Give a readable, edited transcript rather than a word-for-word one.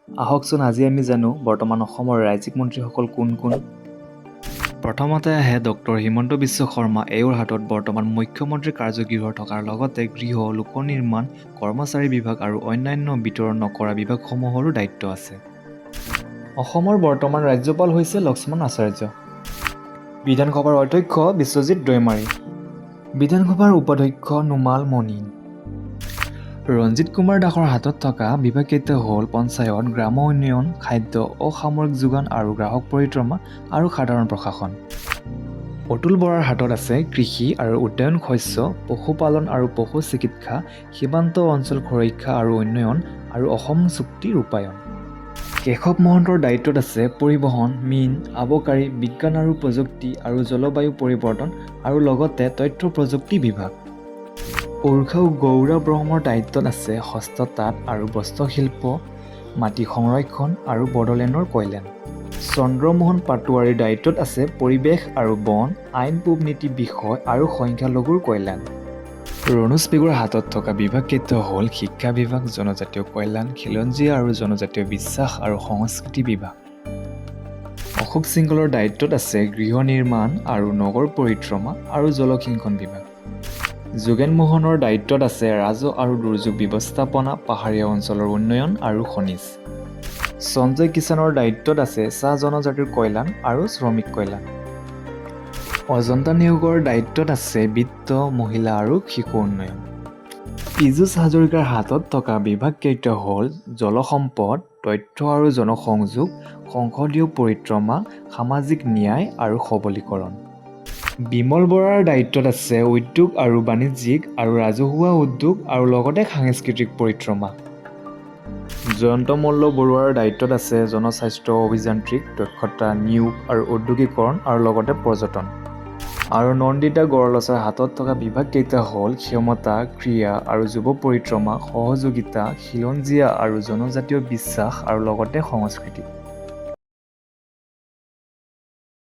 আহকচোন, আজি আমি জানো বৰ্তমান অসমৰ ৰাজ্যিক মন্ত্ৰীসকল কোন কোন। প্ৰথমতে আহে ডক্টৰ হিমন্ত বিশ্ব শৰ্মা। এওঁৰ হাতত বৰ্তমান মুখ্যমন্ত্ৰীৰ কাৰ্যগৃহ থকাৰ লগতে গৃহ, লোক নিৰ্মাণ, কৰ্মচাৰী বিভাগ আৰু অন্যান্য বিতৰণ নকৰা বিভাগসমূহৰো দায়িত্ব আছে। অসমৰ বৰ্তমান ৰাজ্যপাল হৈছে লক্ষ্মণ আচাৰ্য। বিধানসভাৰ অধ্যক্ষ বিশ্বজিৎ দৈমাৰী, বিধানসভাৰ উপাধ্যক্ষ নোমাল মণি। ৰঞ্জিত কুমাৰ দাসৰ হাতত থকা বিভাগকেইটা হ'ল পঞ্চায়ত, গ্ৰাম্য উন্নয়ন, খাদ্য, অসামৰিক যোগান আৰু গ্ৰাহক পৰিক্ৰমা আৰু সাধাৰণ প্ৰশাসন। অতুল বৰাৰ হাতত আছে কৃষি আৰু উদ্যান শস্য, পশুপালন আৰু পশু চিকিৎসা, সীমান্ত অঞ্চল সুৰক্ষা আৰু উন্নয়ন আৰু অসম চুক্তি ৰূপায়ণ। কেশৱ মহন্তৰ দায়িত্বত আছে পৰিবহণ, মীন, আবকাৰী, বিজ্ঞান আৰু প্ৰযুক্তি আৰু জলবায়ু পৰিৱৰ্তন আৰু লগতে তথ্য প্ৰযুক্তি বিভাগ। উৰ্খাও গৌৰা ব্ৰহ্মৰ দায়িত্বত আছে হস্ততাঁত আৰু বস্ত্ৰশিল্প, মাটি সংৰক্ষণ আৰু বড়োলেণ্ডৰ কল্যাণ। চন্দ্ৰমোহন পাটোৱাৰীৰ দায়িত্বত আছে পৰিৱেশ আৰু বন, আইন পূব নীতি বিষয় আৰু সংখ্যালঘুৰ কল্যাণ। ৰণোজ পেগুৰ হাতত থকা বিভাগকেইটা হ'ল শিক্ষা বিভাগ, জনজাতীয় কল্যাণ, খিলঞ্জীয়া আৰু জনজাতীয় বিশ্বাস আৰু সংস্কৃতি বিভাগ। অশোক সিংঘলৰ দায়িত্বত আছে গৃহ নিৰ্মাণ আৰু নগৰ পৰিক্ৰমা আৰু জলসিঞ্চন বিভাগ। যোগেন মোহনৰ দায়িত্বত আছে ৰাজহ আৰু দুৰ্যোগ ব্যৱস্থাপনা, পাহাৰীয়া অঞ্চলৰ উন্নয়ন আৰু খনিজ। সঞ্জয় কিষাণৰ দায়িত্বত আছে চাহ জনজাতিৰ কল্যাণ আৰু শ্ৰমিক কল্যাণ। অজন্তা নেওগৰ দায়িত্বত আছে বিত্ত, মহিলা আৰু শিশু উন্নয়ন। পীযুষ হাজৰিকাৰ হাতত থকা বিভাগকেইটা হ'ল জলসম্পদ, তথ্য আৰু জনসংযোগ, সংসদীয় পৰিক্ৰমা, সামাজিক ন্যায় আৰু সবলীকৰণ। বিমল বৰাৰ দায়িত্বত আছে উদ্যোগ আৰু বাণিজ্যিক আৰু ৰাজহুৱা উদ্যোগ আৰু লগতে সাংস্কৃতিক পৰিক্ৰমা। জয়ন্ত মল্ল বৰুৱাৰ দায়িত্বত আছে জনস্বাস্থ্য অভিযান্ত্ৰিক, দক্ষতা, নিয়োগ আৰু ঔদ্যোগিকৰণ আৰু লগতে পৰ্যটন। আৰু নন্দিতা গৰলচাৰ হাতত থকা বিভাগকেইটা হ'ল ক্ষমতা, ক্ৰীড়া আৰু যুৱ পৰিক্ৰমা, সহযোগিতা, খিলঞ্জীয়া আৰু জনজাতীয় বিশ্বাস আৰু লগতে সংস্কৃতি।